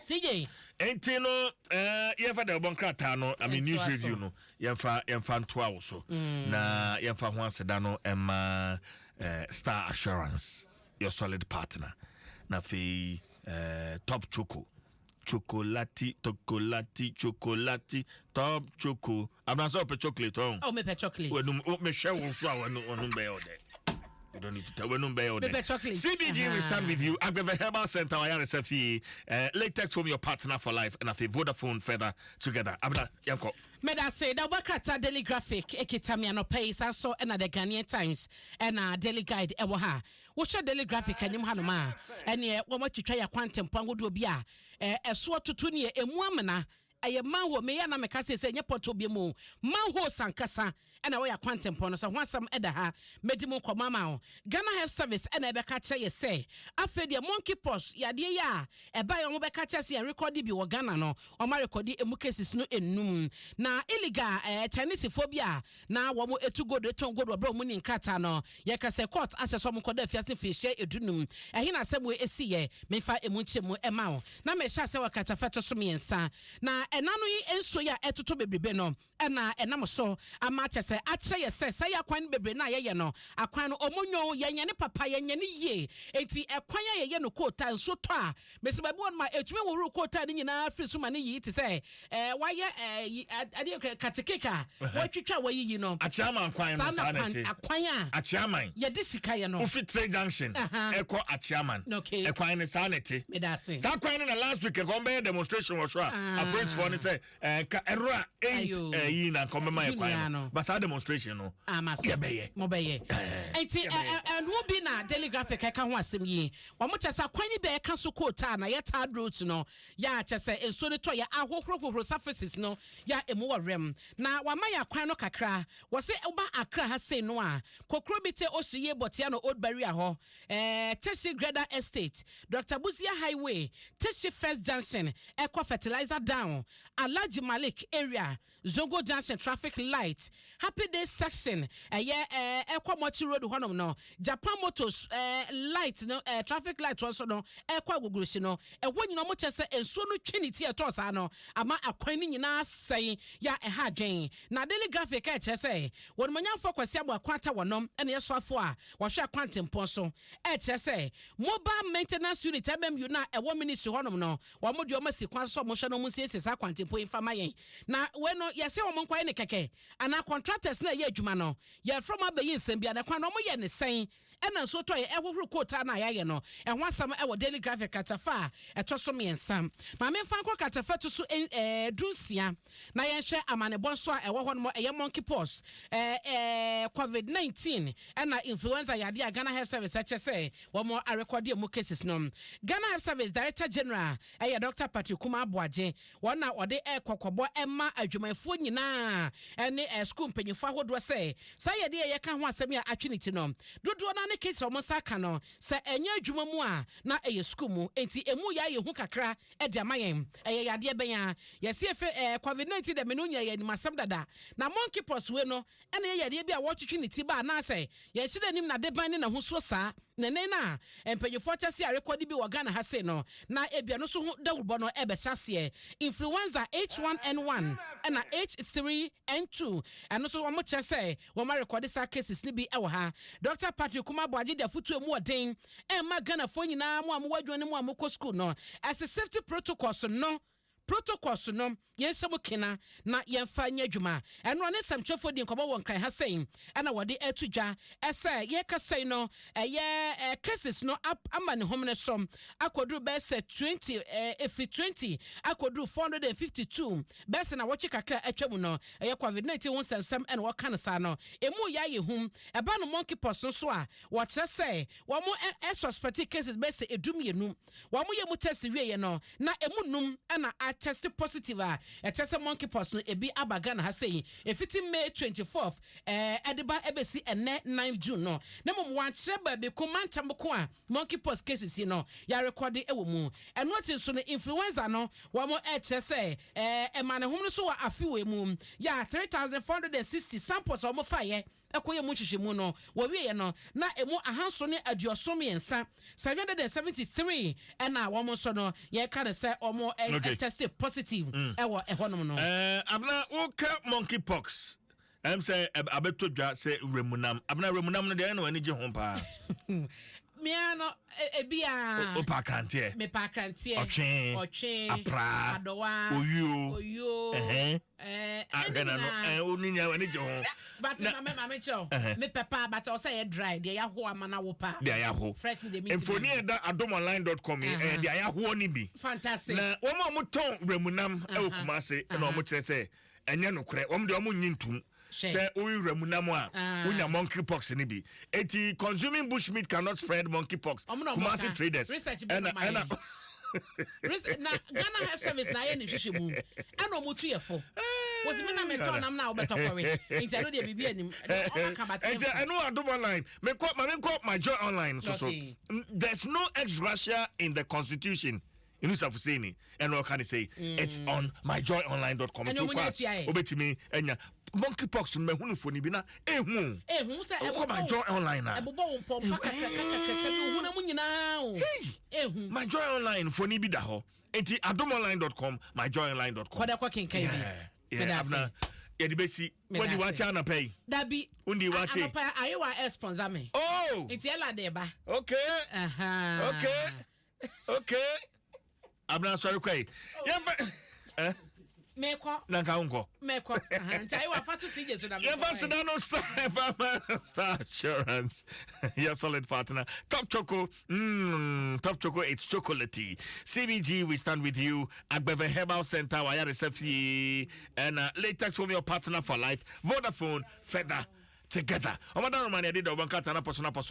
CJ. Nti no yɛmfa dɛ ɔbɔ nkrataa no, I mean, news Ntoa so. review no, yɛmfa ntoa wo so na yɛmfa ho aseda no ɛma Star Assurance, your solid partner, na afei Top Choco, chocolati, chocolati, chocolati, Top Choco. Abena, sɛ ɔpɛ chocolate ɔn? Oh, mepɛ chocolate. W'anum mehwɛ wo so a, w'anum bɛyɛ ɔdɛ. You don't need to tell. W'anum bɛyɛ ɔdɛ. Mepɛ chocolate. CBG, we stand with you. Agbeve Herbal Center, Wayare Fie, Latex Foam, your partner for life, and afei Vodafone, further together. Abena, yɛnkɔ. Meda se da wobɛkrata Daily Graphic ɛkita me anɔpa yi, saa so ɛna The Ghanaian Times ɛna Daily Guide ɛwɔ ha. Wohyɛ Daily Graphic anim hanom a, ɛneɛ wɔmatwitwa yɛ akwantempɔn ahodoɔ bi a ɛsoɔ toto neɛ ɛmu amena ɛyɛ manhole. Meyɛ na meka sɛ ɛnyɛ pɔtɔ bi mu, manhole sankasa ɛna wɔyɛ akwantempɔn no sɛ ho asɛm ɛda ha. Mɛdi mu nkɔmmɔ ama wo. Ghana Health Service ɛna ɛbɛka kyerɛ yɛ sɛ afei deɛ monkey pox yadeɛ yi a ɛba yɛ, ɔmo bɛka kyerɛ sɛ yɛn record bi wɔ Ghana no, ɔmo arekɔde emu cases no enum. Na illegal Chinesefoɔ bi a na wɔn etu gold, etɔn gold wɔ bere a wɔn ni nkrataa no, yɛka sɛ court ahyɛ sɛ ɔmo nkɔda afiase mfirihyia 15. Ɛhe na asɛm wei esi yɛ? Mefa emu nkyɛn mu ɛma wo na mehyɛ asɛ wɔ kratafa to so mmiɛnsa. Na ɛna no yi nsuo yi a ɛtoto bebrebe no ɛna ɛnam so ama kyɛ sɛ akyerɛ yɛ sɛ yɛ akwan no bebree no a yɛyɛ no, akwan no ɔmo nyo yɛnyɛ ne papa, yɛnyɛ ne yie. Eti ɛkwan a yɛyɛ no koota, nsuo tɔ a, mesi baabi wɔ no ma etumi hohoro koota no nyinaa firi so ma ne yii te sɛ wayɛ yi adeɛ katekeka a wɔatwitwa wɔyiyi no. Akyeaman kwan no saa saa na na kwan ɛte. Akwan a Akyeaman. yɛde sika yɛ no. Wofi Train Junction ɛkɔ Akyeaman. Ɛkwan no saa na ɛte. Meda ase. Saa kwan no na last week ɛkɔm bɛyɛ demonstration wɔ so a apolisifoɔ no sɛ nka ɛnora 8 Ayo. ɛyi na nkɔm bɛma yɛ Junior kwan no no. but saa demonstration no ama so yɛbɛyɛ. Mobɛyɛ. Nti ɛno bi na Daily Graphic ɛka ho asɛm yi. Wɔn kyɛ sɛ akwan yi bɛ ɛka so kootaa na yɛ tarred road no yɛ a, kyɛ sɛ nsuo no tɔ yɛ ahohorohohoro surfaces no yɛ a emu wɔ rɛm na wama yɛ akwan no kakra. Wɔsɛ ɔba Accra ha sei no a, kokoro bi te osi yie bɔtea no, Old Barrier hɔ, Teshie Greda Estate, Dr Busia Highway, Teshie First Junction ɛkɔ Fertilizer Down, Alhaji Malik area, Zongo Junction traffic light, Happy Day section, ɛyɛ ɛkɔ Mɔchi Road hɔnom no, Japan Motors light no, traffic light wɔn so no ɛkɔ Agogosi no, ɛhɔ nyinaa wɔn kyɛ sɛ nsuo no twi ne ti ɛtɔ saa no ama akwan no nyinaa sɛn yɛ a ɛha adwen. Na Daily Graphic ɛkyerɛ sɛ wɔn manyamfoɔ Kwasi Abuakɔ ata wɔnom ɛna yɛ soafo a wɔhwɛ akwantempɔn so ɛkyerɛ sɛ Mobile Maintenance Unit, MMU no a ɛwɔ ministry hɔnom no, wɔn de wɔn asi kwan so a wɔhwɛ no, wɔn nsiesie saa akwantempɔn yi fa ma yɛn. Na wei no yɛsɛ wɔn nkɔyɛ ne kɛkɛ anaa contractors na ɛyɛ adwuma no, yɛfrɛ mo abɛyi nsɛm bi a na kwan no wɔn yɛ ne sɛn ɛna nsuo tɔ yɛ ɛhohoro kootaa no a yɛayɛ no. Ɛho asɛm ɛwɔ Daily Graphic kratafa a ɛtɔ so mmiɛnsa. Maame, nfa nkɔ kratafa to so 16 na yɛnhwɛ amanebɔ nso a ɛwɔ hɔ nom. Ɛyɛ monkey pox, ɛɛ ɛɛ COVID-19 ɛna influenza yadeɛ a Ghana Health Service ɛkyɛ sɛ wɔn arekɔde emu cases no. Ghana Health Service Director General ɛyɛ Dr Patrick Kuma Aboagye. Wɔn na ɔde ɛkɔkɔbɔ ɛma adwumayɛfoɔ nyinaa ɛne sukuu mpanyinfoɔ ahodoɔ sɛ saa yɛde yɛ yɛka ho asɛm a atwe ne ti no dodoɔ naa ne case a wɔn nsa aka no sɛ ɛnyɛ adwuma mu a na ɛyɛ sukuu mu, nti emu yɛ ayɛ hu kakra ɛde ama yɛn. Ɛyɛ yadeɛ bɛn a yɛsi efe COVID-19 dɛm no nyɛ yɛ anim asɛm dada, na monkey pox wei no ɛna yɛ yadeɛ bi a wɔtwitwi ne ti ba anaasɛ yɛnhyɛ dɛ anim nade ban ne n'ahosuo saa nene na mpanyinfoɔ kyɛ sɛ arekɔde bi wɔ Ghana ha sei no na ebia no nso ho dawurubɔ no ɛbɛhyɛ aseɛ. Influenza H1N1 ɛna H3N2, ɛno nso wɔn kyerɛ sɛ wɔn arekɔde saa cases no bi ɛwɔ ha. Dr Patrick Kuma Aboagye de afotuo mu ɔden ɛma Ghanafoɔ nyinaa, mo a mowɔ adwuma no mu a mokɔ school no, ɛsɛ safety protocols no yɛnhyɛ mu kena na yɛmfa nyɛ adwuma. Ɛno ne nsɛmtwerɛfoɔ di nkɔmmɔ wɔ Nkran ha sɛn ɛna wɔde ato dwa ɛsɛ yɛka sɛn no ɛyɛ cases no ama ne hom ne so akɔduru bɛyɛ sɛ 20, ɛfiri 20 akɔduru 452 bɛyɛ sɛ na wɔtwe kakra atwa mu no. Ɛyɛ COVID-19 ho nsɛmsɛm ɛna wɔka no saa no ɛmu yɛ ayɛ hum. Ɛba no monkey pox no so a, wɔkyerɛ sɛ wɔn ɛ suspect cases bɛyɛ sɛ 12. Wɔn yɛ mu test wieɛ no na emu num ɛna atest positive a ɛkyɛ sɛ monkey pox no ebi aba Ghana ha sɛyi efiti May 24th ɛde ba ɛbɛsi ɛnɛ 9 June no. Na mmom wɔakyerɛ baabi ko mantam ko a monkey pox cases yi no yɛarekɔde ɛwɔ mu. Ɛno akyi nso no, influenza no, wɔn ɛkyerɛ sɛ ɛma ne ho no so wɔ afe wɔ mu yɛ 3460 samples a wɔn fa yɛ. Ɛkɔyɛ mu nhwehwɛmu no, wɔwieɛ no na ɛmu 773, 773, ɛna wɔn nso no yɛka no sɛ wɔn test positive ɛwɔ ɛhɔnom no. Abena, woka monkey pox, sɛ abɛtɔ dwa sɛ wuramunam. Abena, wuramunam no deɛ, ɛna w'ani gye ho paa? Mmea no ebi a Wopa akranteɛ? Mepa akranteɛ. Ɔtwe. Ɔtwe. Apraa. Adɔwa. Oyuo. Oyuo. Ahwɛ ɛne na no nyinaa. Wo ni nya w'ani gye ho. But maame kyerɛw, mepɛ paa, but ɔsɛ yɛ dry deɛ, yɛaho ama na wo paa. Deɛ ayɛho. Fresh ne deɛ mi. Mfoni a ɛda adomonline.com yi, ɛyɛ deɛ ayɛhoɔ no bi. Fantastic. Na wɔn a wɔtɔn wuramunam ɛwɔ Kumase ɛna wɔn kyerɛ sɛ ɛnyɛ nokorɛ, wɔn deɛ wɔn nyi ntum Hwɛ. sɛ woyi wuramunam a wonya monkey pox no bi. Eti consuming bush meat cannot spread monkey pox. Ɔmo na ɔmo Kumase ka. traders Research bi ɛna na ɔmo ɛna ayɛ. Na Ghana Health Service na ayɛ ne hwehwɛ mu, ɛna ɔmo tu yɛ fo wosi mi na metɔ nam na wobɛtɔ kɔwe, nti ɛno deɛ biribi anim ɔmo aka bate. Ɛnti ɛno Adom Online. Mekɔ, ma menkɔ My Joy Online so so. There's no ex gratia in the constitution. Inusah Fuseini ɛna ɔka ne sɛ it's on myjoyonline.com. Ɛne ɔmo nya atua yɛ. Wobɛtumi anya monkey pox no, mahunu mfoni bi na ɛhu. Ehu sɛ wokɔ My Joy Online a, ɛbobɔ wo mpɔmpa kakraka kakraka bi ohun mu nyinaa o, ehu. My Joy Online mfoni bi da hɔ, nti adomonline.com, myjoyonline.com. Kɔdɛ kɔ kenkan bi. Meda ase. Abena, yɛde bɛsi. Meda wadi ase. wakye anapa yi? Dabi. Wondi wakye? Anɔpa ayewa ɛ sponsor me. Oh. Nti ɛla de ba. Okay, Abena, sɔre kɔ yi, yɛmfa Mekɔ. Na nka wonkɔ. Mekɔ. Aha, nti ayewa fa to CJ so na mekɔ. Yɛmfa seda no Star FM, Star Assurance, your solid partner. Top Choco, Top Choco, it's chocolatey. CBG, we stand with you. Agbeve Herbal Center, Waya Reception, and Latex Home, your partner for life. Vodafone, feather together. Ọmọdé Romani, ẹdí dọ̀ ọgbọ́n kàtà náà pọ̀ so náà pọ̀ so.